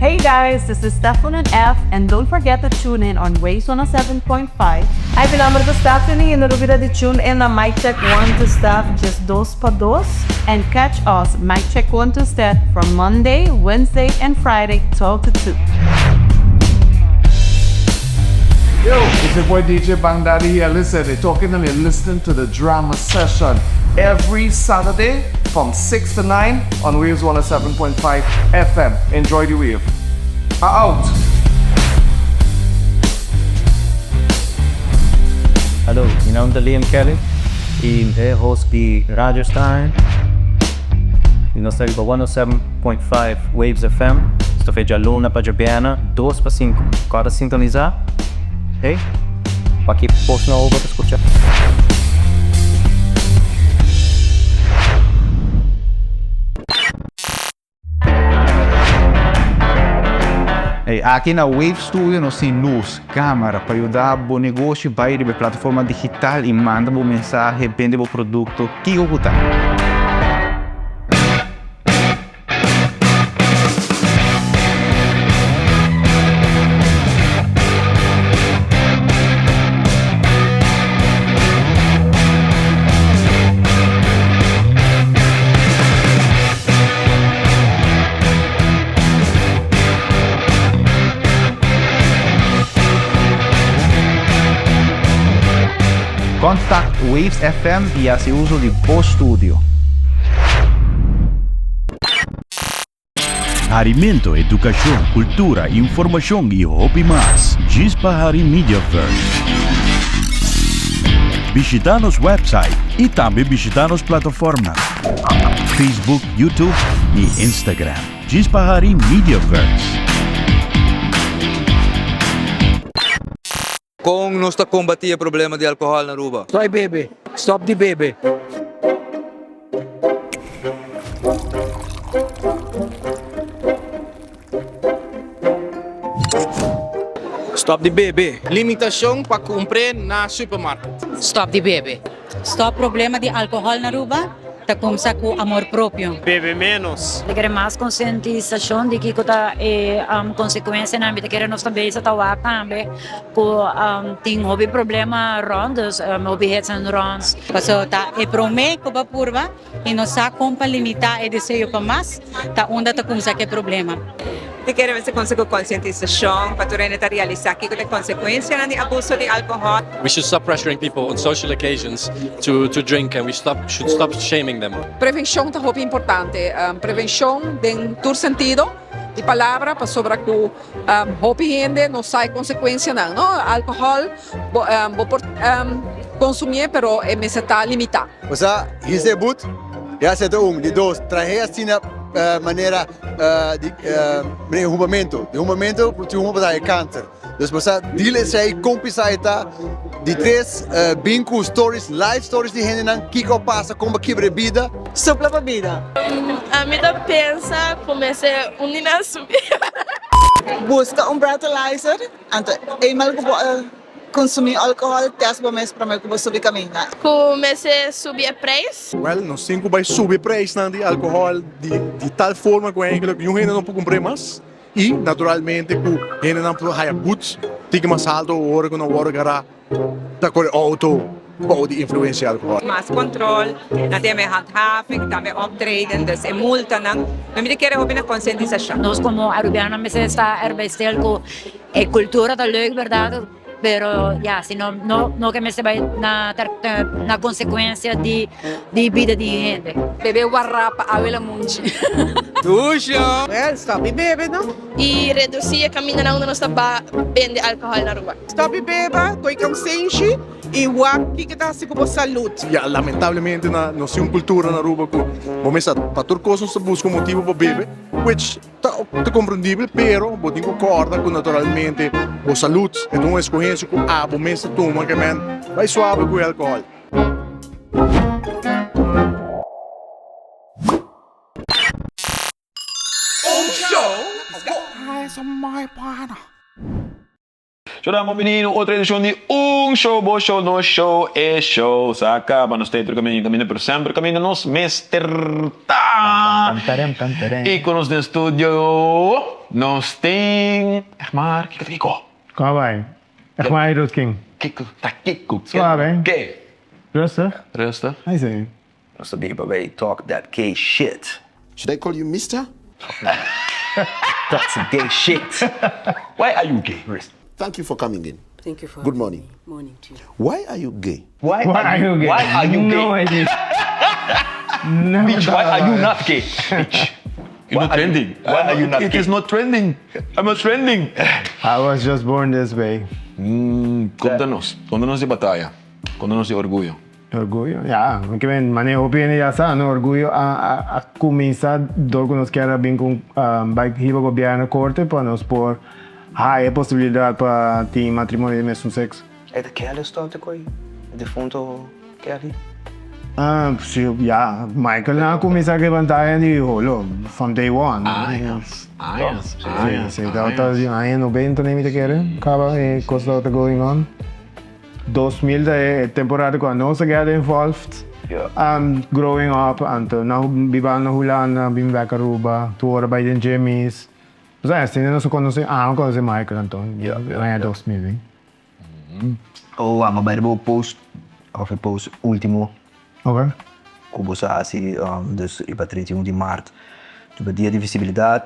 Hey guys, this is Stefan and F and don't forget to tune in on Waves 107.5. Hi, mi nomber ta Stephanie y no lubida di tune in na Mic Check 1 to Steph just 2 pa 2. And catch us Mic Check 1 to Steph from Monday, Wednesday and Friday 12 to 2. Yo, it's your boy DJ Bang Daddy here. Listen, they're talking and you're listening to the drama session every Saturday from 6 to 9 on Waves 107.5 FM. Enjoy the wave. Out! Hallo, mi nomber ta Liam Kelly y mi ta e host di Radio Star. Y nos ta riba 107.5 Waves FM. Esta fe djaluna pa djabièrnè, dos pa sinku. Kòrda sintonisá, hey, pa ki post nobo bo ta skucha. Hey, aki na Wave Studio nos tin luz, camera pa yuda bo negoshi bai riba e plataforma digital y manda bo mensahe, bende bo producto, kico cu ta. Contact Waves FM y haci uso di bo studio. Harimento, edukashon, kultura, informashon i hopi mas. Djis pa hari Mediaverse. Bishita nos website i tambe bishita nos plataformnan, Facebook, YouTube i Instagram. Djis pa hari Mediaverse. Kon nos ta kombatí e problema di alkohòl na Aruba? Stop bebe, stop di bebe. Stop di bebe. Limitashon pa kumpr'é na supermarket. Stop di bebe. Stop problema di alcohol na Aruba ta cumsa cu amor propio. Bebe menos. Mi kere mas concientisacion di kico ta e consecuencianan. Mi ta kere nos ta bezig ta wak tambe cu tin hopi problema rond, dus hopi hits and runs. Pasobra ta e prome cu bo a purba y no sa con pa limita e deseo pa mas, ta unda ta cumsa cu e problema. Te kere mester cuminsa cu concientisacion pa tur hende ta realisa kico ta e consecuencianan di abuso di alcohol. We should stop pressuring people on social occasions to to drink and we stop should stop shaming them. Prevencion ta hopi importante. Prevencion den tur sentido di palabra pasobra cu hopi hende no sa e consecuencianan no. Alcohol bo bo por consumie pero e mester ta limita. Osea, hisa e but, ya seta un. Di dos, trahe asina manera di manera humamento. Di humamento ku tin huma pa traha e kanser. Dus bo sa deal esei, kon pisa e ta. Di tres, bin ku stories, life stories di hendenan, kiko a pasa, kon bo a kibra e bida. Supla pa bida. Ami ta pensa ku mester un di nan subi. Buska un breathalyzer, anto eenmaal ku bo a Consumi alcohol, test bo mes prome cu bo subi caminda. Cu mester subi e prijs. Wel, nos tin cu bay subi e prijsnan di alcohol di di tal forma cu eigenlijk niun hende no por cumpr'e mas y naturalmente cu hendenan por haya boet tiki mas alto ora cu nan worde gara ta core auto bou di influencia di alcohol. Mas control, nan tin e handhaving, tambe optreden, dus e multanan. No mi ta kere hopi na concientisacion. Nos como Arubiano mester sta erbij stil cu E cultura ta leuk berdad pero ya si no no no ke mester bai na na consecuencia di di bida di hende. Bebe warapa awe la munchi. Dusha! Well, stop di bebe no. Y reduci e camindanan unda nos ta ba bende alcohol na Aruba. Stop di beba, koy konsenshi y wak kiko ta hasi ku bo salud. Ya, lamentablemente na nos tin un cultura na Aruba ku bo mester pa tur cos nos ta busca un motibo pa bebe, which Ta komprendibel, pero bo tin ku kòrda ku naturalmente bo salud e ta un eskohensia ku abo mes ta tuma ke men bai suabe ku e alkohòl. Shownan bon bini na otro edicion di Un Show, Bo Show, Nos Show, E Show sa caba. Nos ta otro caminda, caminda pero semper caminda nos mester ta. Y cu nos den studio. Nos tin, echt maar, kiko ta kiko? Kon a bai? Echt maar Ruth King. Kiko ta kiko? Suave. Ke? Rustig. Rustig. Ai si. Nos ta bin pa bay talk that gay shit. Should I call you mister? Talk some gay shit. Why are you gay? Thank you for coming in. Thank you for Good morning. Me. Morning to you. Why are you gay? Why, why are you gay? Why are you gay? No idea. Never Bitch, why thought are you about not gay? Bitch. You're not trending. Why are you not It gay? is not trending. I'm not trending. I was just born this way. Mm, konta nos. Konta nos di bataya. Konta nos di orguyo. Orguyo? Ya, ke men mane hopi hende ya sa, no? Orguyo a a a kuminsá dor ku nos kier a bin ku bai hiba gobièrnu korte pa nos por haya e posibilidat pa tin matrimonio di mesun sekso. E ta Kelly stòp te koe e defunto Kelly? Ah, si, ya. Michael nan a kuminsá levantá hende di holo from day one. Añas, añas, añas. Si, si, tabata aña nobenta mi ta kere kaba e kos tabata going on. 2000 ta e temporada cu nos a get involved. Um, growing up, anto na biba na Hulanda, bin bek Aruba, tur ora bay den Jimmy's. Pues asina nos a conoce, ami a conoce Michael anto, aña 2000 bin. Oh, amo bay riba bo post, of e post ultimo. Ok. Cu bo sa haci, dus riba 31 di maart, riba dia di visibilidad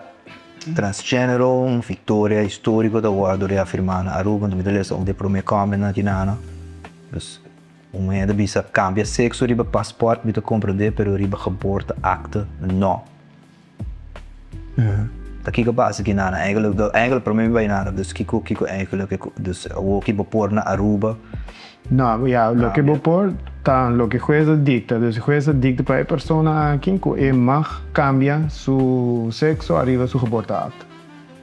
transgenero, un victoria historico ta wordo reafirma na Aruba, mi ta lesa un di e prome comment nan aki Dus un hende ta bisa cambia sexo riba paspoort mi ta comprende pero riba geboorteakte no. Ta kiko pasa aki nana? Eigenlijk, eigenlijk prome mi bai nana, dus kiko kiko eigenlijk dus awor ki bo por na Aruba? No, ya, loke bo por ta loke hues a dicta. Dus hues a dicta pa e persona aki cu e mag cambia su sexo ariba su geboorteakte.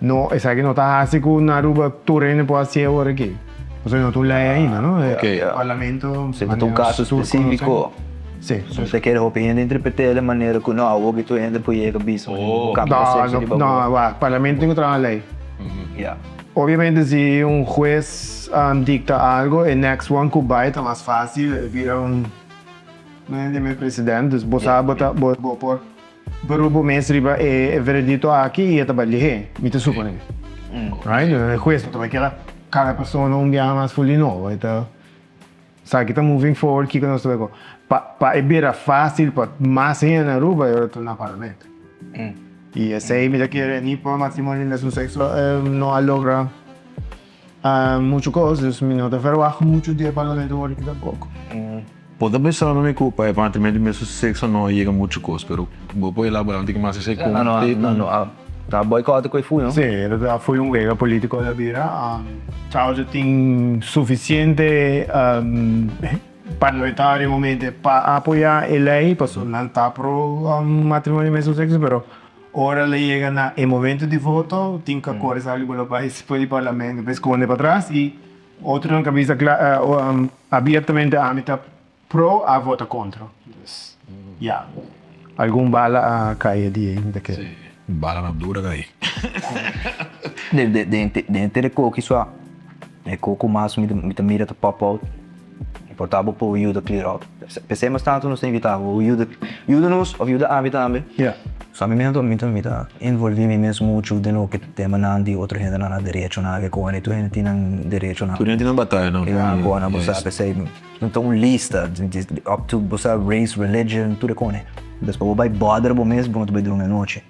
No, esaki no ta haci cu na Aruba tur hende por haci awor aki. Pasobra no ta un ley ainda, no? E parlamento. Si ta un caso specifico. Si. Bo ta kere hopi hende interprete e manera cu no, awor ki tur hende por yega bisa bo cambia bo sexo riba bo. No, no, wak, parlamento tin cu traha un ley. Ya. Obviamente si un hues dicta algo, e next one cu bay ta mas facil, e bira un, no hende mi president, dus bo sa bo ta, bo por beroep bo mes riba e veredicto aki y e ta bay lihé, mi ta supone. Right? E hues no ta bay keda cada persona un biaha mas ful di nobo, e ta sa ki ta moving forward kiko nos ta bay pa pa e bira facil pa mas hende na Aruba e ora ta na parlamento. Y esey mi ta kere ni pa matrimonio di mesun sexo no a logra mucho cos, dus mi no ta verwacht mucho di e parlamento awor aki tampoco. Bo ta pensando mi cu pa e matrimonio di mesun sexo no a yega mucho cos, pero bo por elabora un tiki mas esey con No, no, no, ta boycott cu e fui no? Si, ta fui un wega politico ta bira. Chao tin suficiente Parlamentario momente pa apoya e ley pasobra nan ta pro matrimonio mesun sexo pero ora lo yega na e momento di voto tin cu core sali bo lo bay for di parlamento pa esconde patras y otronan cu a bisa abiertamente ami ta pro a vota contra dus ya algun bala a cay e dia mi ta kere. Balanan dura cay. Den tere koki sua. E koko mas mi ta mira ta pop out. E por ta bo por yuda clear out. P'esei mas tantu nos ta invita bo yuda yuda nos of yuda ami tambe. So ami mes mi ta mi ta envolvi mi mes muchu den loke temanan di otro hendenan na derechonan ke kone tur hende tin nan derechonan. Tur hende tin nan batayanan. Ya kone bo sa p'esei no ta un lista up to bo sa race, religion tur e kone. Despues bo bai bother bo mes bo no ta bai drumi anochi.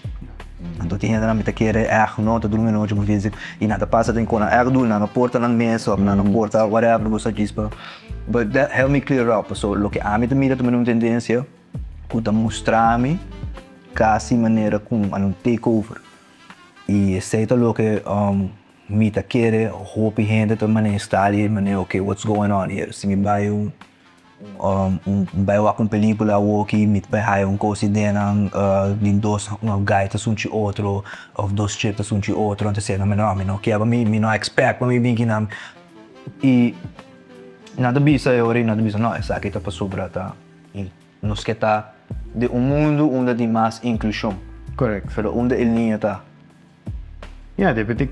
Anto tin hendenan mi ta kere èg no ta durmi anochi bo fisi i nan ta pasa den kona èg duru nan no por ta nan mes òf nan no por ta whatever bo sa djis pa but that help me clear up paso loke ami ta mira ta mira un tendensia ku ta mustra mi kasi manera ku un take over i esei ta loke mi ta kere hopi hende ta manera di manera okay what's going on here si mi bai un Un bai wak un pelicula awoki mi ta bai haya un cos di denan di dos guy ta sunchi otro of dos chick ta sunchi otro anto esei no mi no kier mi no expect pa mi bin kinan y nan ta bisa e ora nan ta bisa no esaki ta pasobra ta nos ke ta den un mundo unda tin mas inclusion pero unda e liña ta. Ya, depende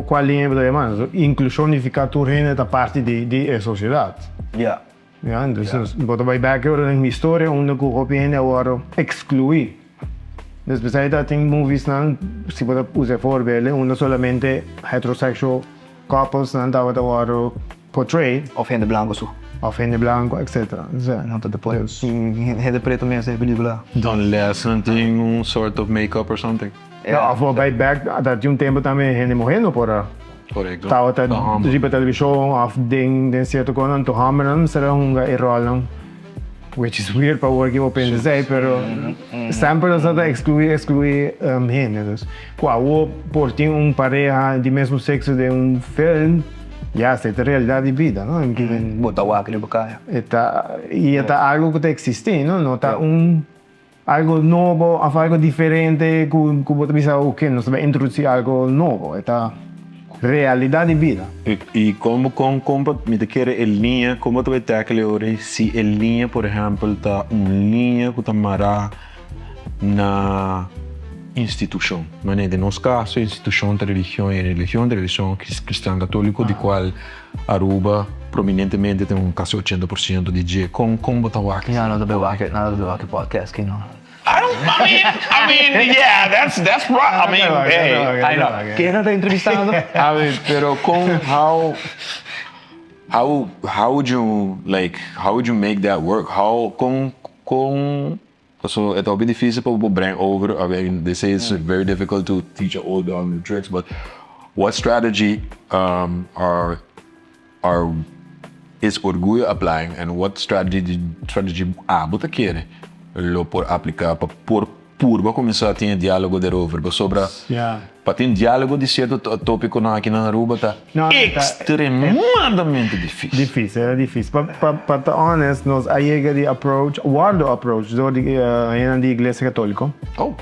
kua liña bo ta yama. Inklushon nifiká tur hende ta parti di e sosiedat. Ya. Ya, entonces bo ta bai bèk ora den historia unda ku hopi hende a wòrdu ekskluí. Despues ahí ta tin movies nan, si bo ta usa e voorbeeld, unda solamente heterosexual couples nan tabata wòrdu portrayed. Of hende blanco su. Of hende blanco, etcetera. No ta pone hende preto mes den e pelicula. Unless nan tin un sort of make-up or something. No, of bo bay back, ta tin un tempo tambe hende muher no por a. Correcto. Tabata riba television of den den cierto cosnan, anto hombernan mester a hunga e rolnan, which is weird pa awor ki bo pensa esey, pero semper nos a ta exclui exclui hende, dus cu awor por tin un pareha di mesmo sexo den un film, ya esey ta realidad di bida, no? Bo ta wak riba caya. E ta, y e ta algo cu ta existi, no? No ta un. Algo nobo of algo diferente cu cu bo ta bisa oke nos ta bay introduci algo nobo e ta realidad di bida. Y con con con pa mi ta kere e liña con bo ta bay tackle e ora si e liña por ehempel ta un liña cu ta mara na institucion manera den nos caso institucion ta religion y religion ta religion cristian catolico di cual Aruba prominentemente tin un casi ochenta por ciento di dje. Con con bo ta wak? Ya no ta bay wak, no ta bay wak e podcast aki no. I don't, I mean, I mean, yeah, that's, that's right, I mean, hey. I know. Ken nan ta entrevistando? I mean, pero con, how, how, how would you, like, how would you make that work? How, con, con, paso e ta hopi dificil pa bo bring over, I mean, they say it's very difficult to teach an old dog new tricks, but what strategy um, are, are, is Orguyo applying and what strategy, strategy abo ta kere lo por aplica pa por purba cuminsa tin e dialogo derover? Pasobra pa tin dialogo di cierto topiconan aki na Aruba ta extremadamente dificil. Dificil, era dificil. Pa, pa, pa ta honest, nos a yega di approach, wordo approach door di hendenan di Iglesia Catolico. Oh.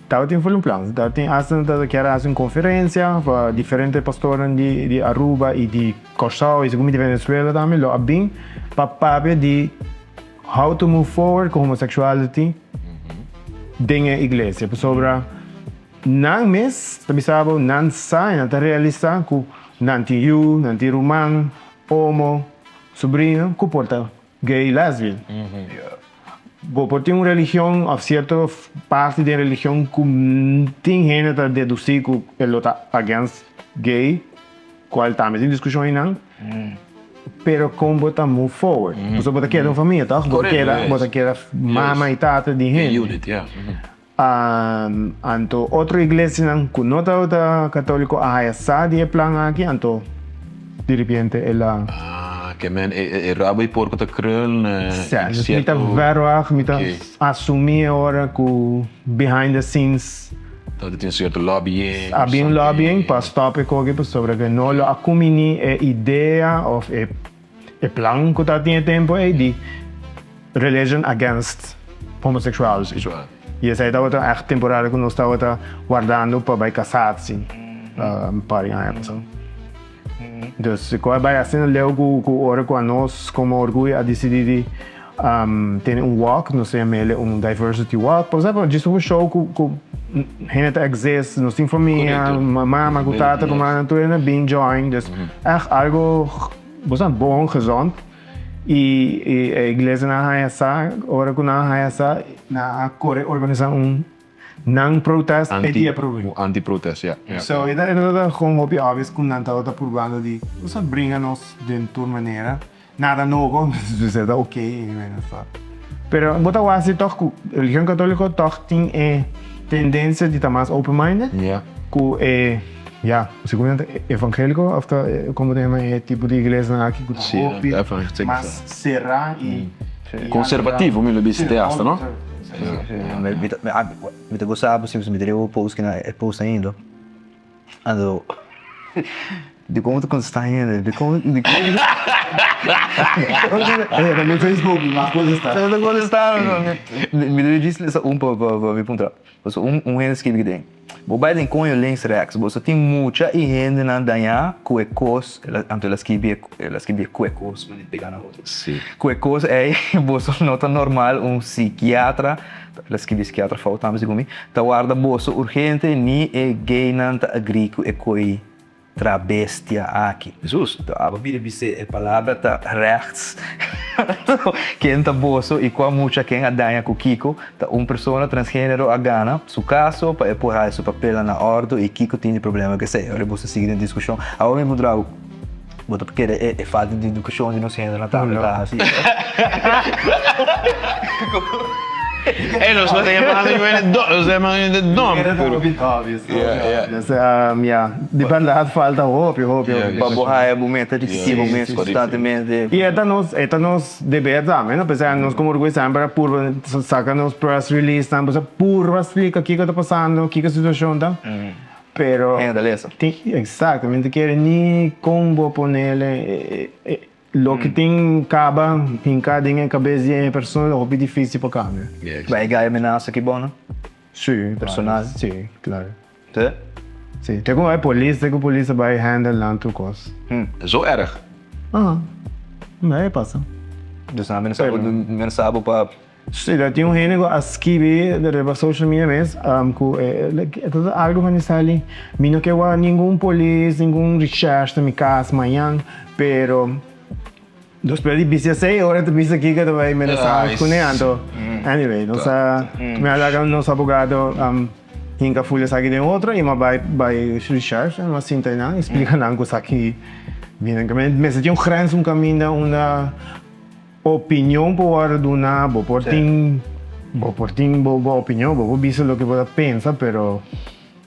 Tabatin full un plan. Tabatin hasta nan tabata kier haci un conferencia pa diferente pastornan di, di Aruba y di Corsou y segun mi di Venezuela tambe lo a bin pa papia di how to move forward cu homosexuality den e iglesia. Pasobra Nan mes ta bisa bo nan sa i nan ta realisa ku nan tin yu, nan tin ruman, omo, subrino ku por ta gay, lesbian. Bo por tin un religion òf sierto parti den religion ku tin hende ta dedusí ku e lo ta against gay, kual tambe tin diskushon einan, pero kon bo ta move forward? Pasobra bo ta keda un famia tòg? Bo ta keda, bo ta keda mama i tata di hende. Anto otro iglesianan ku no tabata katóliko a haya sa di e plan aki, anto diripiente el a. Ah, ke men e rabo di porko ta krul na Sè, dus mi ta verwagt, mi ta asumí e ora ku behind the scenes. Tabata tin sierto lobbying. A bin lobbying pa stòp e koki pasobra ke no lo a kuminí e idea òf e E plan ku ta tin e tempu ei di religion against homosexuality. I esei tabata ègt temporada ku nos tabata wardando pa bai kasá si un par di aña pasá. Dus ku a bai asina leu ku ku ora ku anos komo Orguyo a disidí di tene un walk, nos a yam'el un diversity walk, pasobra djis un show ku ku hende ta exist, nos tin famia, mama ku tata ku mama tur hende a bin join, dus ègt algo. Bo sa bon gezond y e iglesia nan a haya sa, ora cu nan a haya sa, nan a core organisa un nan protest e dia prome. Un anti protest, ya. So e ta tabata gewoon hopi obvious cu nan tabata purbando di bo sa bringa nos den tur manera, nada nobo, dus e ta ok. Pero bo ta wak si toch cu religion catolico toch tin e tendencia di ta mas open minded cu e ya segun nan ta evangelico of ta como ta yama e tipo di iglesianan aki cu ta hopi mas cera y Conservativo mi lo bisa te hasta no? Mi ta gosa bo si mi ta riba post kina e post ainda. Anto, dikon bo ta kontestá hende? Dikon, dikon. Eh, na mi Facebook mi mas kontestá. Mi ta kontestá, mi debe djis lesa un pa pa mi puntra. Pasobra un un hende skibi den, Bo bai den koño links rèks, boso tin mucha i hendenan dañá ku e kos, anto el a skibi el a skibi ku e kos, mi pega na otro. Ku e kos ei boso no ta normal, un sikiatra El a skibi skiatra fout tambe segun mi. Ta warda boso urgente ni e gaynan ta agree ku e koi. Tra bestia aki. Jesus. To abo bira bis'é, E palabra ta rechts. Ken ta boso i kua mucha ken a daña ku kiko? Ta un persona transgenero a gana su kaso pa e por haya su papelnan na òrdu i kiko tin di problema ku esei? Ora boso sigui den diskushon. Awor mi puntra bo, bo ta kere e falta di edukashon di nos hendenan tambe ta hasi? Ey, nos no ta yamando yu hende dom, nos ta yamando yu hende dom. Pero obvious, obvious. Ya, di berdad falta hopi, hopi, hopi. Pa bo haya bo meta ripiti bo mes constantemente. Y e ta nos, e ta nos deber tambe, no? P'esei nos como Orgullo semper a purba saca nos press release nan, pues a purba splica kico ta pasando, kico e situacion ta. Pero. Hende ta lesa. Exacto, mi no ta kere ni con bo ponele. Loke tin kaba hinká den e kabes di e persona ta hopi difísil pa kambia. Bai gaya menasa ki bon no? Sí. Personal. Sí, klaro. Sí? Sí. Te ku bai polis, te ku polis a bai handle nan tur kos. Zo erg? Aha. Bai pasa. Dus nan a menasa bo, menasa bo pa. Sí, ta tin un hende ku a skibi riba social media mes ku e ta algu van di sali, mi no ke wak ningun polis, ningun recherche na mi kas mañan, pero despues di bisa esei ora ta bisa kiko ta bai menasá kuné, anto anyway nos a mi a laga nos abogado hinka ful esaki den otro i mi a bai bai recherche mi a sinta einan i splika nan ku esaki mester tin un grens un kaminda unda. Opinion por wòrdu duna, bo por tin bo por tin bo bo opinion, bo por bisa loke bo ta pensa, pero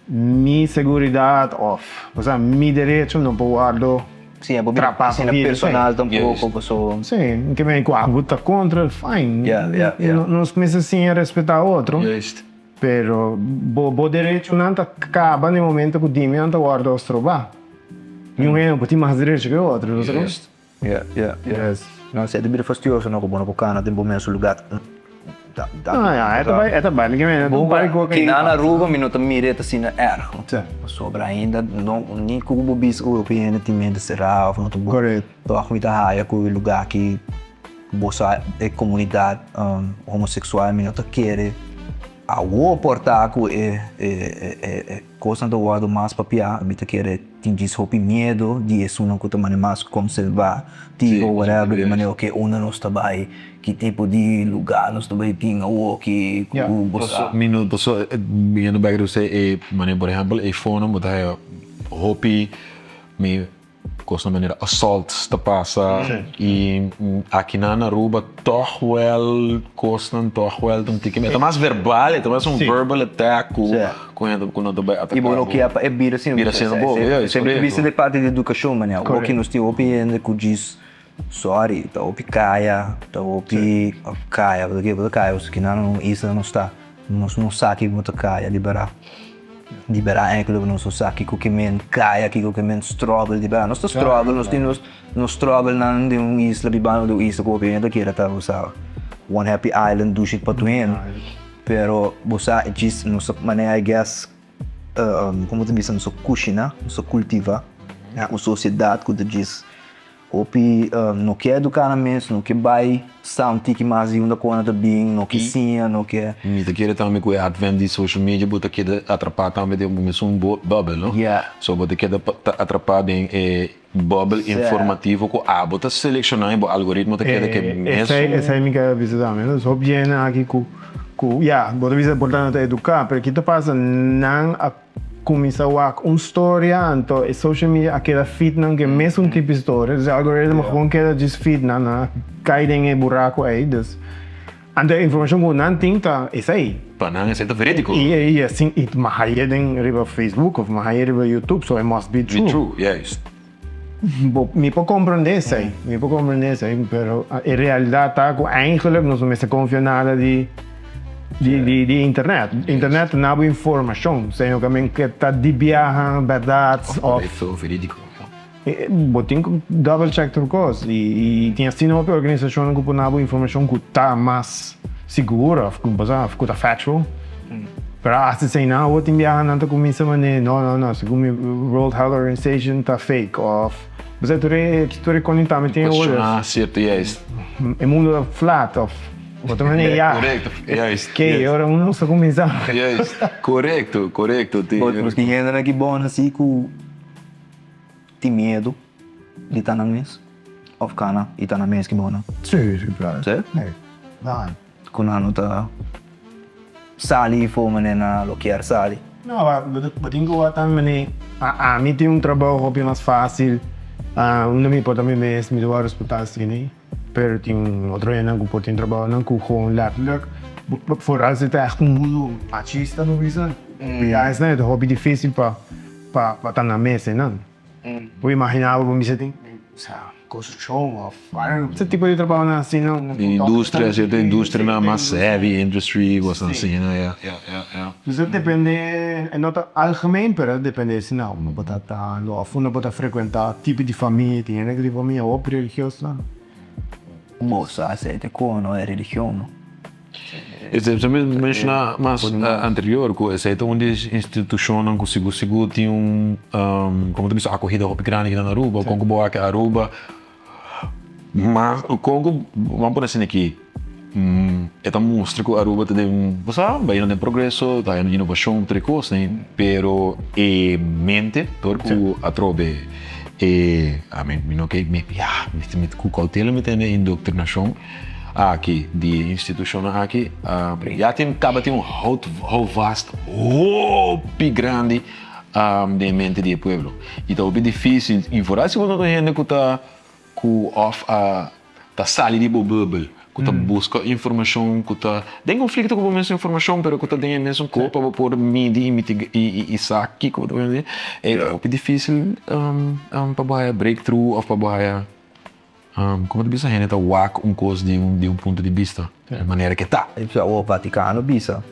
mi seguridat òf osea mi derecho no por wòrdu Sí, bo bira trapá asina pa via di personal esei. tampoco, paso. Sí, ke men ku abo ta kontra, fine. Ya, ya, ya. Nos mester siña respetá otro. Juist. Pero bo bo derechonan ta kaba na e momento ku di mi nan ta wòrdu strobá. Niun hende no por tin mas derecho ke otro, no sa kon? Juist. Yeah, yeah, yeah. Yes. No, si e ta bira fastioso no, ku bo no por kana den bo mesun lugar. Da, da, Ah, ja, e ta bai, e ta bai. Mi ke Bo bai ku Ki na Aruba mi no ta mira e ta asina erg. Sí. Pasobra ainda no, ni ku bo bisa ku hopi hende tin mente será of no ta bo. Correct. Tòg mi ta haya ku e lugar ki bo sa e komunidat homoseksual mi no ta kere awo por ta ku e e e Kosnan ta wòrdu mas papiá, mi ta kere tin djis hopi miedu di esunnan ku ta mane mas konservativo o whatever, di manera oke unda nos ta bai, ki tipo di lugá nos ta bai tin awoki ku bo sa. Mi no paso mi no bai kere e manera por ehèmpel e fono bo ta haya hopi mi Cosnan manera assaults ta pasa y akinan na Aruba toch wel cosnan toch wel ta un tiki, e ta mas verbal, e ta mas un verbal attack cu cu hende cu nan ta bay ataca Y bo no bo. kier pa e bira asina, Bira asina bo, ja, es Semper correcto. bisa di parti di educacion manera, hopi nos tin hopi hende cu djis sorry, ta hopi caya, ta hopi caya, bo ta kere bo ta caya, pasobra kinan un isla nos ta, nos no sa kico ta caya di berdad. Liberá eigenlijk nos no sa kiko ke men kaya, kiko ke men struggle di berdad. Nos ta struggle, nos tin nos nos strugglenan den un isla, bibando den un isla ku hopi hende ta kere ta bo sa one happy island dushi pa tur hende. Pero bo sa e djis nos ta manera I guess komo ta bisa nos ta kushiná, nos ta kultivá un sosiedat ku ta djis Hopi no ke eduká nan mes, no ke bai sa un tiki mas di unda kona ta bin, no ke siña, no ke. Mi ta kere tambe ku e advent di social media bo ta keda atrapá tambe den bo mesun bubble, no? So bo ta keda atrapá den e bubble informativo ku abo ta selekshoná i bo algoritmo ta keda ke mesun. Esei mi ke bisa tambe, no? Hopi hende aki ku, ku ya, bo ta bisa por ta no ta eduká, pero ki ta pasa nan a Cuminsa wak un storia anto e social media a keda feed nan ke mesun tipo storia dus e algoritmo gewoon keda djis feed nan nan a kai den e buraco ey dus anto e informacion cu nan tin ta esey. Pa nan esey ta verídico. Y y asin y m'a haye den riba Facebook of m'a haye riba YouTube so it must be true. Be true, juist. Bo mi por comprende esey mi por comprende esey pero e realidad ta cu eigenlijk nos no mester confia nada di di di internet. Internet ta na bo informacion señor camin ke ta di biaha berdad of Correcto, verídico. Bo tin cu double check tur cos y tin asina hopi organisacionnan cu por na bo informacion cu ta mas sigur of cu bo sa of cu ta factual. Pero hasta esei nan awor tin biaha nan ta cuminsa mane no no no segun mi World Health Organization ta fake of bo sa tur e tur e conecta mi tin awor Cuestiona cierto juist. E mundo ta flat of bo ta mane ya. Correcto juist. Ke ora uno sa cuminsa. Juist correcto correcto. Bo tin hende nan ki bon asi cu. tin miedu di ta nan mes of kana i ta nan mes ki bo nan? Sí, sí, claro. Sí? Sí. Nan. Ku nan no ta sali for manera nan lo kier sali. No, bo tin ku wak tambe manera ami tin un trabou hopi mas fásil, unda mi por ta mi mes, mi ta wòrdu respetá asina, pero tin otro hendenan ku por tin trabounan ku gewoon lètterlijk, foral si ta ègt un mundu machista bo bisa, ya esnan e ta hopi difísil pa pa ta nan mes einan. Bo imaginá bo mester tin construccion of I don't know, tipo di trabounan asina. Di industria, cierto industrianan mas heavy industry, cosnan asina, ya, ya, ya, ya. Dus ta depende, e no ta algemeen, pero ta depende si na unda bo ta trahando of unda bo ta frecuenta, tipo di famia, tin hende ku tin famia hopi religioso nan. Bo sa esei ta kono e religion no. Esei mi menshoná mas anterior ku esei ta un di e institushonnan ku sigur sigur tin un komo ta bisa akohida hopi grandi aki na Aruba. Kon ku bo wak Aruba mas kon ku bo a pone asina aki e ta mustra ku Aruba ta den bo sa bayendo den progreso ta hañando inovashon tur e kosnan pero e mente dor ku atrobe e mi no ke ya mi ku koutela mi tene indoktrinashon. Aki di e institucionnan aki ya tin caba tin un houvast hopi grandi den e mente di e pueblo y ta hopi dificil y vooral si bo no ta un hende cu ta cu of a ta sali di bo bubbel cu ta busca informacion cu ta den conflicto cu bo mes informacion pero cu ta den e mesun cos pa bo por midi y mitiga y sa kico bo ta bay haci e ta hopi dificil pa bo haya breakthrough of pa bo haya. Como ta bisa hende ta wak un cos di un di un punto di bista di manera ke ta. E bisa awor Vaticano bisa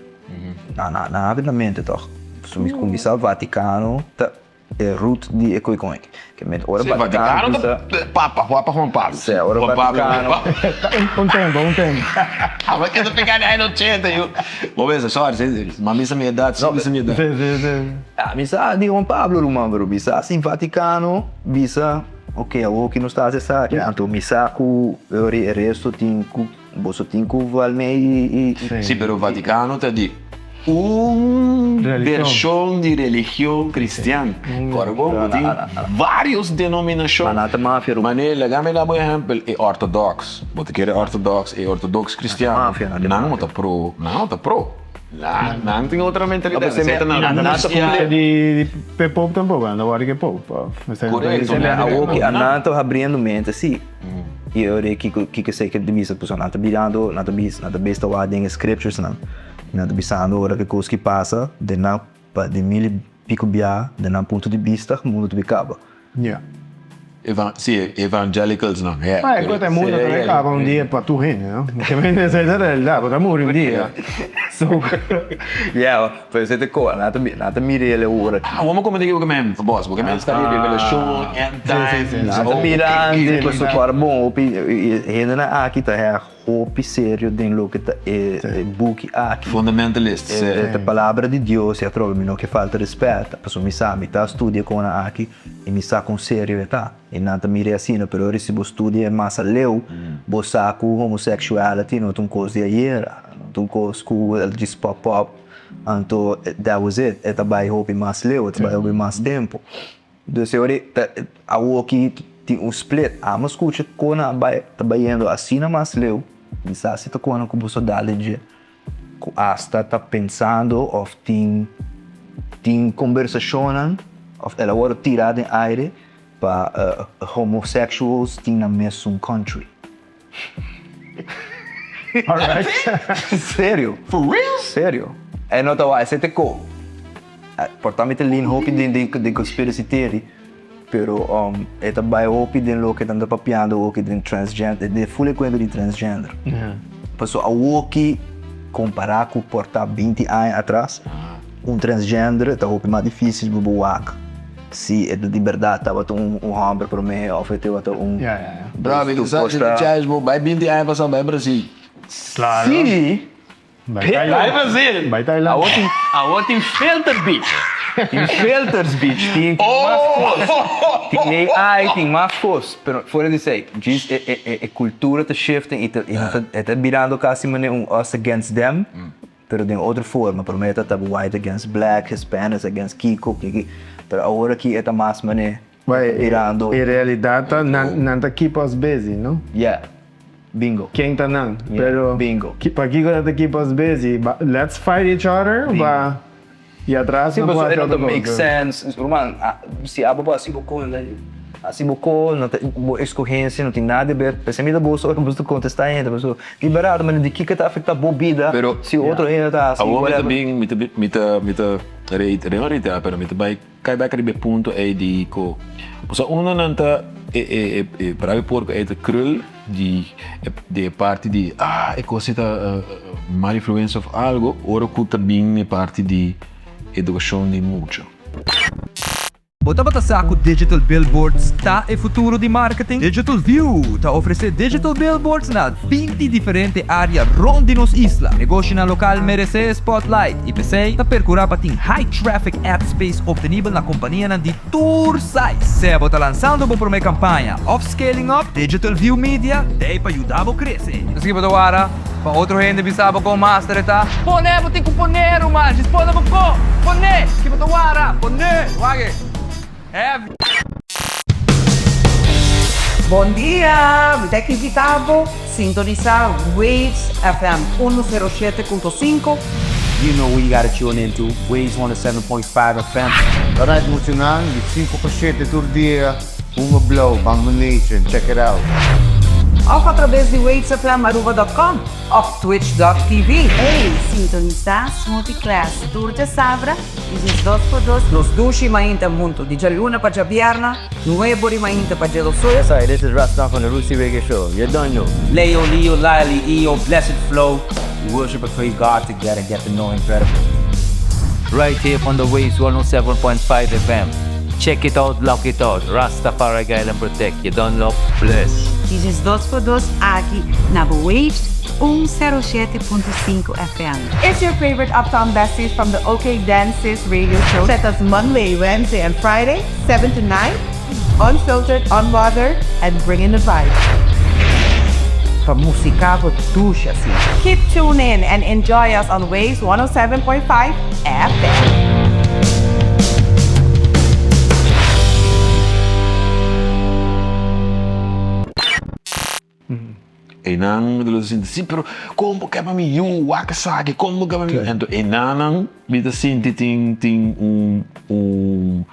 na na na habri na mente toch so mi cuminsa Vaticano ta e root di e koikon aki ke met ora Vaticano bisa Papa Papa Juan Pablo si ora Vaticano Un tempo un tempo. Abo ke ta pega di aña ochenta yu. Bo bisa sorry si ma bisa mi edad si bisa mi edad. Si si si. Mi sa di Juan Pablo ruman pero bisa sin Vaticano bisa. Ok, awor ki nos ta hasi esaki, anto mi sa ku e resto tin ku, boso tin ku val mei i. Sí, pero Vaticano ta di un vershon di religion kristian. Kòrda bon ku tin vários denominashon. Ma nan ta mafia ruman. Manera, laga mi da bo ehèmpel, e òrtodòks. Bo ta kere òrtodòks, e òrtodòks kristian, nan no ta pro, nan no ta pro. Nan tin otro mentalidad. Esei ta na Rusia. Di pe pop tampoco, nan ta wòrdu ke pop. Korekto. Awor ki nan ta habriendo mente si. I ora e kiko kiko esei ke ta bisa pasobra nan ta birando nan ta bisa nan ta bes ta wak den e scriptures nan. Nan ta bisando ora ke kos ki pasa den nan pa di mil i piko bia den nan punto di bista mundu ta bin kaba. Ja. Evan si evangelicals nan ja. Ma e kos e mundo ta bay kaba un dia pa tur hende no. Esei ta realidad bo ta muri un dia. So. Ja pero esei ta ko nan ta nan ta mira el ora. Ah wou mi komenta ki bo ke men bos bo ke men sta di revelashon end times. Nan ta mira antes pasobra ora bon hopi hendenan aki ta hèg Hopi serio den loke ta e buki aki. Fundamentalist, si. E ta palabra di Dios i atrobe mi no ke falta respet, pasobra mi sa mi ta studia kon nan aki i mi sa kon serio e ta. I nan ta mir'e asina, pero ora si bo studia e mas aleu, bo sa ku homosexuality no ta un kos di ayera, no ta un kos ku el djis pop up, anto that was it. E ta bai hopi mas leu, e ta bai hopi mas tempu. Dus e ora ta awoki tin un split. Amo skucha kon a bai ta bayendo asina mas leu, mi sa si ta kona ku boso dal den dje, ku asta ta pensando òf tin tin kombersashonnan òf el a wòrdu tirá den aire pa homosexuals tin nan mesun country. Alright. Serio. For real? Serio. E no ta wak, esei ta ko. Por ta mi ta lean hopi den den den conspiracy theory, pero um e ta bai hopi den loke nan ta papiando awoki den transgender, den ful e kuento di transgender. Paso awoki kompara ku por ta binti aña atras, un transgender ta hopi mas dificil pa bo wak. Si e di berdad tabata un homber prome of e tabata un. Ya ya ya. Bro, mi ta sa si ta chais bo bai binti aña pasa bai Brasil. Claro. Si. Bai Thailand. Bai Brasil. Bai Thailand. Awor tin awor tin filter beach. Tin filters beach tin mas kos. Tin AI tin mas kos. Pero fuera di esei djis e e e cultura ta shifting y ta e ta birando casi manera un us against them. Pero den otro forma, prome ta tabata white against black, Hispanics against kiko, kiki, pero awor aki e ta mas mane. Mirando. E realidad ta nan nan ta keep us busy, no? Yeah. Bingo. Ken ta nan? Pero bingo. Pakiko nan ta keep us busy? Ba let's fight each other ba y atras Sí, nan pasobra por e no haci ta otro make cos. sense. Ruman, si abo por haci bo con, haci bo con, no ta bo escogencia, no tin nada di ber. P'esei mi ta boso ora boso ta contesta hende, pasobra di berdad, manera di kiko ta afecta bo bida si otro hende ta haci Awor mi ta whatever. bin, mi ta mi ta mi ta reiterar, pero mi ta bai Kai bek riba e punto ei di ku pasobra unda nan ta e e e brabi porko ei ta krul di di e parti di ah e kos ei ta mal influensia of algo ora ku ta bin e parti di edukashon di mucha. Bo tabata sa ku digital billboards ta e futuro di marketing? Digital View ta ofresé digital billboards na 20 diferente área rond di nos isla. Negoshinan lokal meresé e spotlight i p'esei ta perkurá pa tin high traffic ad space obtenibel na kompanianan di tur size. Sea bo ta lansando bo promé kampaña òf scaling up, Digital View Media t'ei pa yuda bo krese. Esaki bo ta wara pa otro hende bisa bo kon master e ta. Pone bo tin ku pone ruman, djis pone bo ko, pone, ki bo ta wara, pone, wak e heavy. Bon dia! Mi ta invita bo sintonisa Waves FM 107.5. You know who you gotta tune in to, Waves 107.5 FM. Alright muchanan, di 5 pa 7 tur dia, Hunga Blauw, Bangma Nation, check it out. Of atrabes di wavesfmaruba.com of twitch.tv. Ey, sintonisa Smoothie Class tur djasabra di 12 pa 2. Nos dushi mainta hunto di djaluna pa djabierna, nuebo di mainta pa djedosoyo. Yes I, this is Rastan from the Rootsy Reggae Show, you done know. Leo, Leo, Lily, Eo, blessed flow We worship and praise God together, get to know him better. Right here on the Waves 107.5 FM. Check it out, lock it out. Rastafari guide and protect. You done love, bless. 12 pa 2 aki na bo Waves 107.5 FM. It's your favorite Uptown Besties from the OK Dances radio show. Set us Monday, Wednesday, and Friday, 7 to 9. Unfiltered, unbothered, and bring in the vibe. Pa musica bo dushi asina. Keep tune in and enjoy us on Waves 107.5 FM. Einan mi ta sinti, si pero kon bo ke pa mi yu wak esaki, kon bo ke pa mi yu. Anto einanan mi ta sinti tin tin un un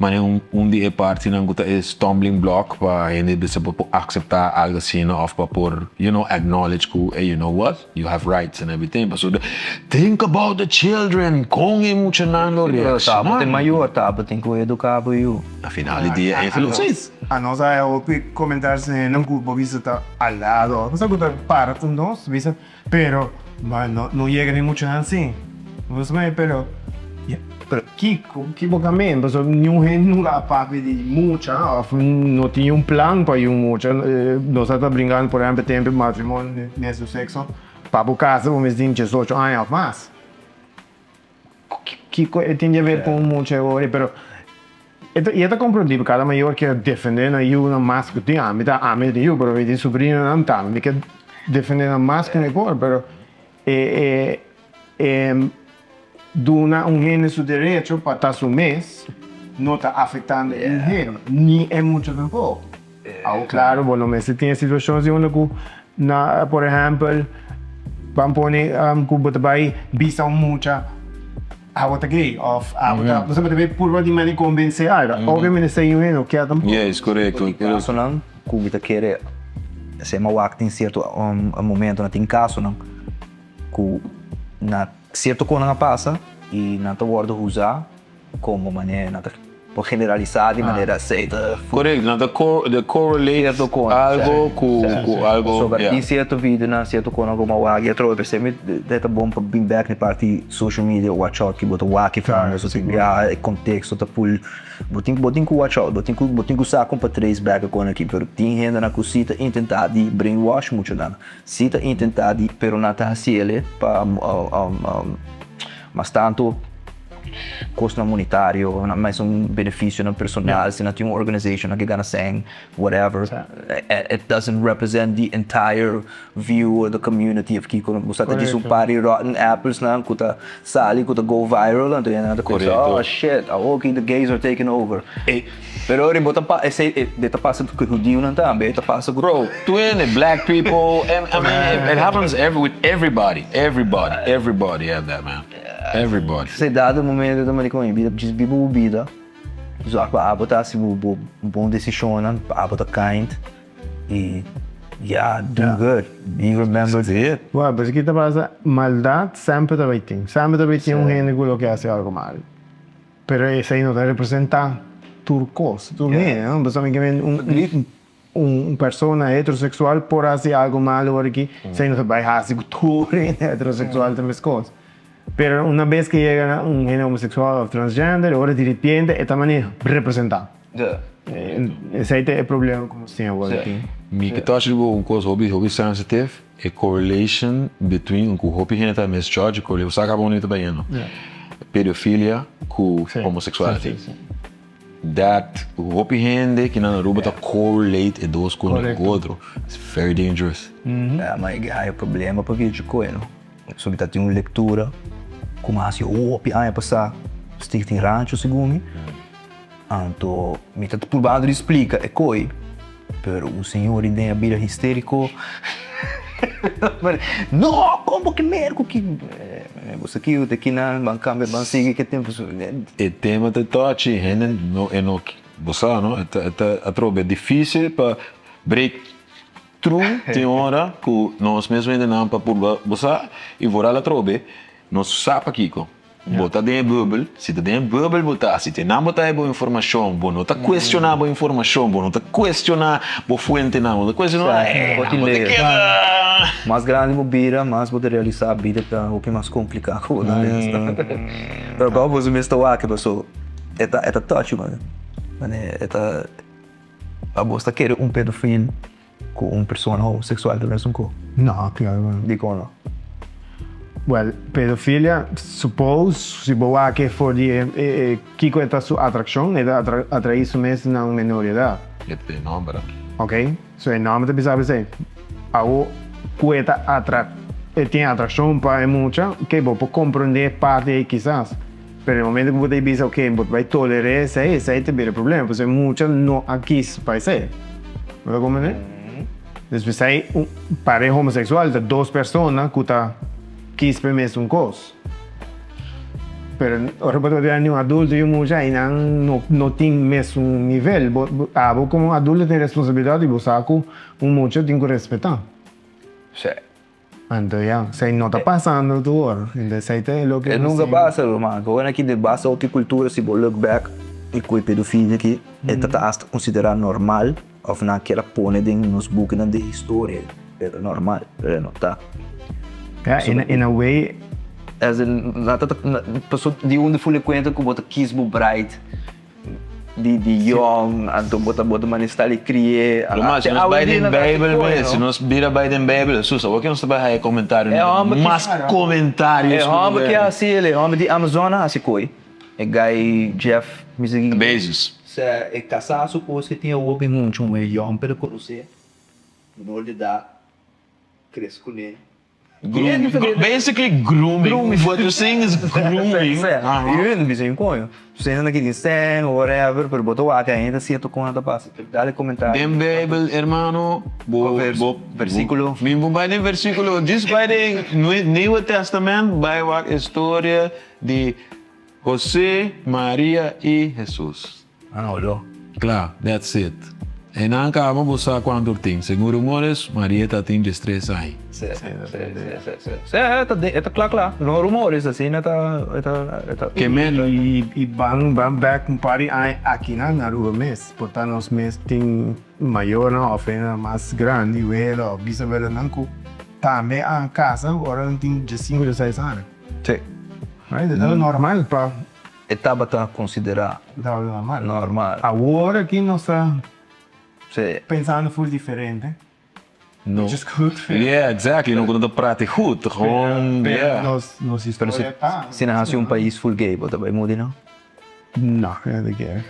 manera un un di e partinan ku ta e stumbling block pa hende bisa pa por akseptá algu asina òf pa por you know acknowledge ku ey you know what you have rights and everything pasobra think about the children kon e muchanan lo reakshoná. Bo ta mayor ta bo tin ku eduká bo yu. Na final di dia e Si. Anos a hopi comentar si nan cu bo bisa ta al lado of cu ta para cu nos bisa pero no no yega ni mucho nan si bo sa pero pero kico kico bo men pasobra niun hende nunca a papia di mucha of no tin un plan pa yu mucha nos ta bringando por ehempel tempo matrimonio di mesmo sexo pa bo casa bo mester tin diesocho aña of mas. Kiko e tin di haber ku un mucha e ora, pero e ta, i e ta komprendí kada mayor ke defendé nan yunan mas ku tin. Ami ta, ami tin yu, pero mi tin subrinonan tambe, mi ke defendé nan mas ku mi por, pero e e e duna un hende su derecho pa ta su mes no ta afektando un hende, ni e mucha tampoko. Awo klaro bo no mester tin e situashon así unda ku na por ehèmpel ban pone ku bo ta bai bisa un mucha abo ta gay òf abo ta bo ta bai purba di manera konvensé algu obviamente esei un hende no kier tampoco. Yes korekto. Tin kasonan ku mi ta kere esei mi a wak tin sierto momentonan tin kasonan ku na sierto konan a pasa i nan ta wòrdu huzá Como manera nan ta por generalisa di manera esey ta. Correcto, nan ta correlate algo cu algo. Pasobra tin cierto videonan, cierto conan cu bo a wak y atrobe p'esey mi ta bon pa bin bek na e parti social media watch out ki bo ta wak e famoso tin bia e contexto ta pul bo tin bo tin cu watch out bo tin cu bo tin cu sa con pa trace bek e con aki pero tin hendenan cu si ta intenta di brainwash muchanan si ta intenta di pero nan ta haciele pa mas tanto. kosnan monetario, nan mes un benefisionan personal, si nan tin un organization nan ke gana sèn, whatever. It doesn't represent the entire view of the community of kiko. Bo sa ta djis un par di rotten apples nan ku ta sali ku ta go viral anto nan ta pensa oh shit awoki the gays are taking over. Pero ora bo ta pa esei e ta pasa ku hudiunan tambe e ta pasa ku. Bro, twin black people and I mean it happens every with everybody everybody everybody have that man everybody. Esei dado momento ta manda kon bida djis biba bo bida zorg pa abo ta hasi bo bon desishonnan pa abo ta kind. Y ya, do good, be remembered. Bueno, pues aki ta pasa, maldad semper ta bay tin. Semper ta bay tin un hende cu lo ke haci algo malo. Pero esey no ta representa tur cos, tur hende, no? Pasobra mi ke men un un persona heterosexual por haci algo malo ora aki, esey no ta bay haci cu tur hende heterosexual ta mescos. Pero una bes ke yega un hende homosexual of transgender, ora diripiente e ta manera representa. Esei ta e problema ku nos tin awor aki. Mi ke touch riba un kos hopi hopi sensitive, e correlation between ku hopi hende ta misjudge e correlation, bo sa kaba unda ta bayendo, pedofilia ku homosexuality. That hopi hende ki nan Aruba ta correlate e dos ku otro, it's very dangerous. Ya, ma e haya problema pabia dje koe no. So mi ta tin un lectura ku mi a hasi hopi aña pasá, Stichting Rancho segun mi. Anto mi ta purbando di splika e koi, pero un señor di den a bira histérico. No, kon bo ke mer ku ki? Bo sa kico ta kinan, ban cambia, ban sigui ke tempo. E tema ta touchy, hende no e no, bo sa no, e ta e ta atrobe dificil pa break through tin ora ku nos mes hendenan pa purba, bo sa, y vooral atrobe nos sa pakico. Bo ta den e bubble, si ta den e bubble bo ta, si te nan bo ta e bo informacion, bo no ta cuestiona bo informacion, bo no ta cuestiona bo fuentenan, bo no ta cuestiona, eh, Bo tin bo ta leer. keda. Mas grandi bo bira, mas bo ta realisa bida ta hopi mas complica ku bo ta pensa. Pero como boso mes ta wak paso e ta e ta touchy man. Mane e ta abo ta kere un pedofil Ku un persona homosexual ta mesun ku? No, claro ku no. Dikon no? Well, pedofilia, suppose si bo wak e for di e kiko e ta su atrakshon, e ta atraí su mes na un menor di edat. E ta e nomber aki. Ok, so e nomber ta bisa esei. Awo ku e ta atra, e tin atrakshon pa e mucha, ok, bo por komprondé parti ei kisas. Pero e momento ku bo ta bisa ok, bo ta bai toler'é esei, esei ta bira e problema, pasobra e mucha no a kis pa esei. Bo ta komprendé? Despues ei un pareha homosexual ta dos persona ku ta kis pa e mesun kos. Pero ora bo ta papia di un adulto i un mucha einan no no tin mesun nivel. Bo abo komo adulto tin responsabilidat i bo sa ku un mucha tin ku respetá. Anto ya, esei no ta pasando tur, entonces esei ta e loke E nunca pasa ruman, awor aki den base a otro cultura si bo look back e cu e pedofilia aki e ta ta hasta considera normal of nan kier a pone den nos bukinan di historia pero normal pero e no ta. Ya, in a way. As in nan ta ta pasobra di unda ful e cuenta cu bo ta kiss bo bride. Di di yong anto bo ta bo ta manera di kri'é. Lo mas, si nos bai den Bijbel mes, si nos bira bai den Bijbel, Hesus, awor ke nos ta bai haya komentario E homber ki mas komentarios E homber ki hasi el, e homber di Amazon a hasi koi. E guy Jeff mi sigui. Bezos. Sa e kasá supos ke tin awor bin hunchu un e yong pero konosé menor di edat kres kuné. Basically grooming. What you're saying is grooming. Yun bisa yun coño. Sendo na kitin seng or whatever, pero bo ta wak ainda cierto con ta pasa. Dale comentario. Den Bijbel hermano, bo bo Versículo. Mi bo bai den versículo, djis bai den Nieuwe Testament bai wak e storia di José, Maria y Jesus. Ah, olo. Kla, that's it. E nan kaba bo sa kuantu tin. Segun rumores, Maria ta tin diestres aña. Sí, sí, sí, sí, sí. Sí, e ta, e ta kla kla. No rumores, asina ta, e ta, e ta. Ke men. I ban ban bek un par di aña akinan na Aruba mes. Por ta nos mes tin mayornan of hende mas grandi, wela of bisawelanan ku tambe a kasa ora nan tin diesinku, dieseis aña. Sí. Right? E ta normal pa. E tabata konsiderá normal. Awor aki nos ta pensando full diferente. No. Which is good. Yeah, exactly. No ku no ta prate goed. Gewoon, yeah. Nos, nos historia ta. Si nan hasi un pais full gay, bo ta bai mudi no? No, mi no ta kere.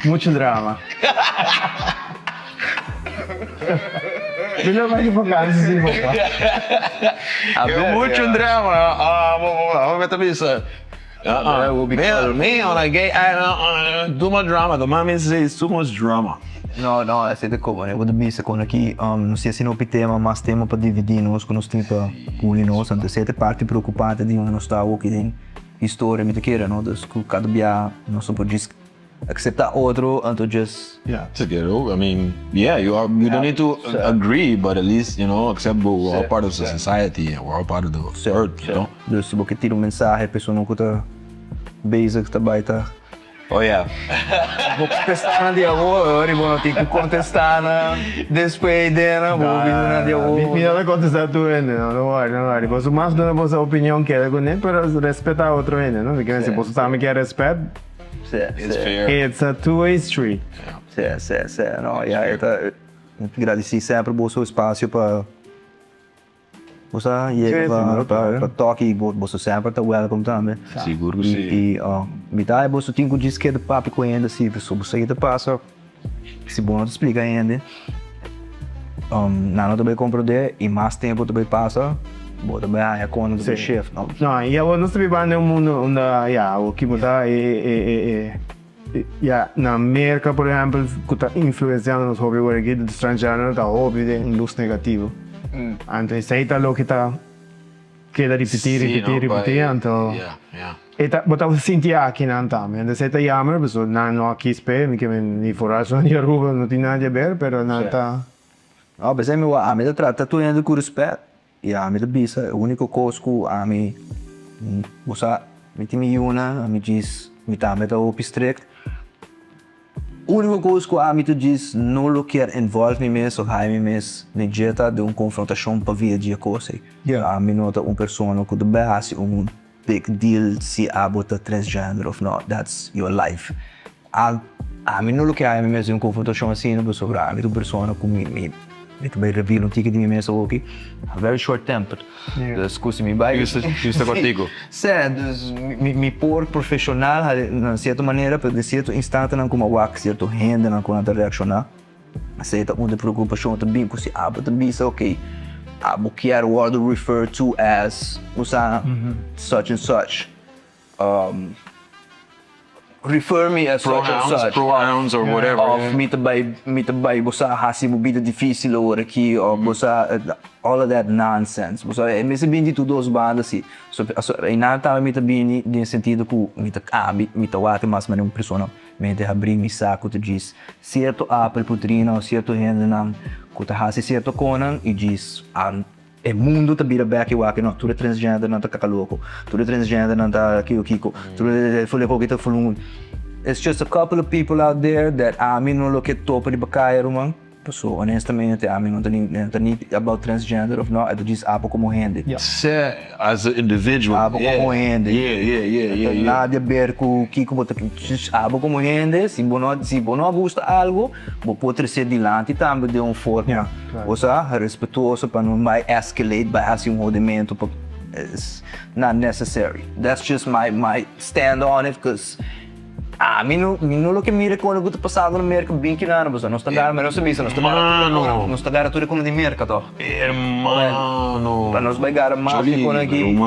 Mucho drama. Mi lo bai di vakantie si papá. Mucho drama. Ah, bo, bo, bo, bo ta bisa. Uh-uh. Me, me on a gay island, too much drama. The mami say it's too much drama. No, no, esei ta komo. Bo ta bisa kon aki, no sé si no hopi tema, mas tema pa dividí nos ku nos tin pa uni nos. Anto esei ta e parti preokupante di unda nos ta awoki den historia, mi ta kere, no? Dus ku kada bia nos no por djis akseptá otro, anto djis. Yeah. I mean, yeah, you are, you don't need to agree, but at least, you know, accept we're all part of the society and we're all part of the earth, you know? Dus si bo ke tira un mensahe persona ku ta bezig ta bai ta. Oh yeah. Bo kontestá nan di awor i bo no tin ku kontestá nan despues den nan bo bisa nan di awor. Mi no ta kontestá tur hende no, no worry, no worry. Boso mas duna boso opinion keda kuné pero respetá otro hende no. Mi ke si boso tambe ke rèspèt. It's fair. It's a two way street. Sí, sí, sí. No, ya e ta gradisí semper boso espasio pa. Bo sa yega pa pa toki y boso semper ta welcome tambe. Sigur cu si. Y mi ta boso tin cu djis keda papia cu hende si pasobra bo sa ki ta pasa si bo no ta splica hende nan no ta bay comprende y mas tempo ta bay pasa bo ta bay haya con nan ta bay shift no. No y awor nos ta bibando den un mundo unda ya awor ki bo ta e Ya, na Merca por ehempel cu ta influenciando nos hopi awor aki, de transgender ta hopi den un luz negativo. Anto esey ta loke ta keda ripiti, ripiti, ripiti, anto e ta, bo ta sinti aki nan tambe. Anto esey ta jammer, pasobra nan no a kies p'e, mi ke men ni foral su di Aruba no tin nada di haber, pero nan ta. No, p'esey mi wak, ami ta trata tur hende cu respet. I ami ta bisa e úniko kos ku ami bo sa mi tin mi yunan ami djis mi tambe ta hopi strikt úniko kos ku ami ta djis no lo kier involve mi mes of haña mi mes den dje ta den un konfrontashon pa via dje kos ei ami no ta un persona ku ta bai hasi un big deal si abo ta transgender of no that's your life Ami no lo ke haña mi mes den un konfrontashon asina pasobra ami ta un persona ku mi mi mi ta bai reveal un tiki di mi mes awoki. I'm very short tempered. Dus ku si mi bai. Justo kontigo. Sè, dus mi mi por profeshonal na sierto manera pero den sierto instantenan ku mi a wak sierto hendenan ku nan ta reakshoná esei ta unda e preokupashon ta bin ku si abo ta bisa ok abo kier wòrdu refer to as bo sa such and such. Refer me as such and such. Pronouns or whatever. Of mi ta bai mi ta bai bo sa hasi bo bida dificil awor aki of bo sa all of that nonsense. Bo sa e mester bini di tur dos banda si. So einan tambe mi ta bini den sentido ku mi ta ami mi ta wak mas manera un persona mente habri mi sa ku ta djis cierto apel putrina of cierto hendenan ku ta hasi cierto konan i djis E mundu ta bira bek i wak no, tur e transgendernan ta kaka loko, tur e transgendernan ta kiko kiko, tur e fuleko aki ta fulun. It's just a couple of people out there that ami no lo ke topa riba kaya ruman, paso honestamente ami no ta ni no ta ni about transgender of no, e ta djis abo komo hende. Sè, as a individual. Abo komo hende. Yeah, yeah, yeah, yeah, yeah. Nada di aber ku kiko bo ta, djis abo komo hende, si bo no si bo no a gusta algo, Bo por trese dilanti tambe den un forma, bo sa, respetuoso pa no bai escalate, bai hasi un hodimentu pa it's not necessary. That's just my my stand on it cause ami no mi no lo ke mira kon ku ta pasando na Merka bin kinana pasobra nos ta gara nos ta bisa nos ta gara tur e kona nos ta gara tur e kona di Merka toh. Hermano. Pa nos bai gara mas di kona aki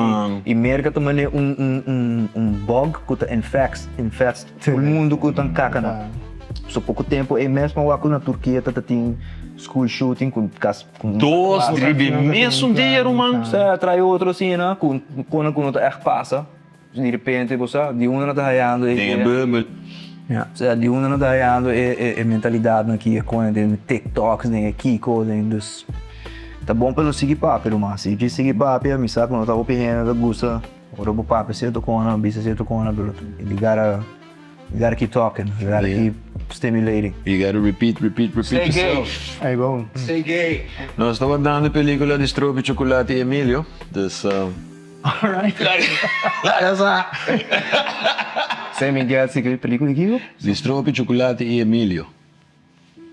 i Merka ta mane un un un un bug ku ta infects infest Tur mundu ku ta kaka na so poko tempu ei mes mi wak ku na Turkia ta tin school shooting ku kas ku Dos riba e mesun dia ruman. Sa trae otro asina ku kona ku no ta ègt pasa di repente bo sa di unda nan ta hayando e Den e bubble. Sa di unda nan ta hayando e e mentalidatnan aki e kona den tiktoks den e kiko den dus ta bon pa nos sigui papia ruman si djis sigui papia mi sa ku no ta hopi hende ta gusta. Ora bo papia cierto cona, bisa cierto cona, pero you gotta, you gotta keep talking, you gotta keep stimulating. You gotta repeat, repeat, repeat Stay gay. yourself. Ey bon. Stay gay. Nos ta wardando e pelicula di Stroop y Chocolate y Emilio, dus. Alright. Laga sa. Say mi get si pelicula di kico? Di Stroop y Chocolate y Emilio.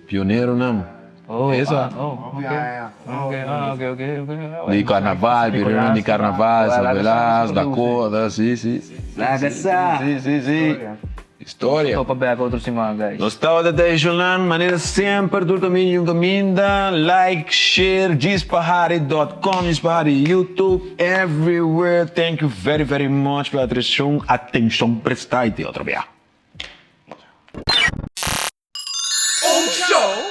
Pioneronan. Oh, Eso. ah, oh, ok. Ok, ah, ok, ok, ok. Di carnaval, reunion di carnaval, San Nicolas, Dakota, si, si. Laga sa. Si, si, si. Historia. Topa bek otro siman, guys. Nos tabata tradicional manera semper tur caminda y un caminda like share djispahari dot com djispahari youtube everywhere thank you very very much pa atencion atencion presta y te otro bia. Un show.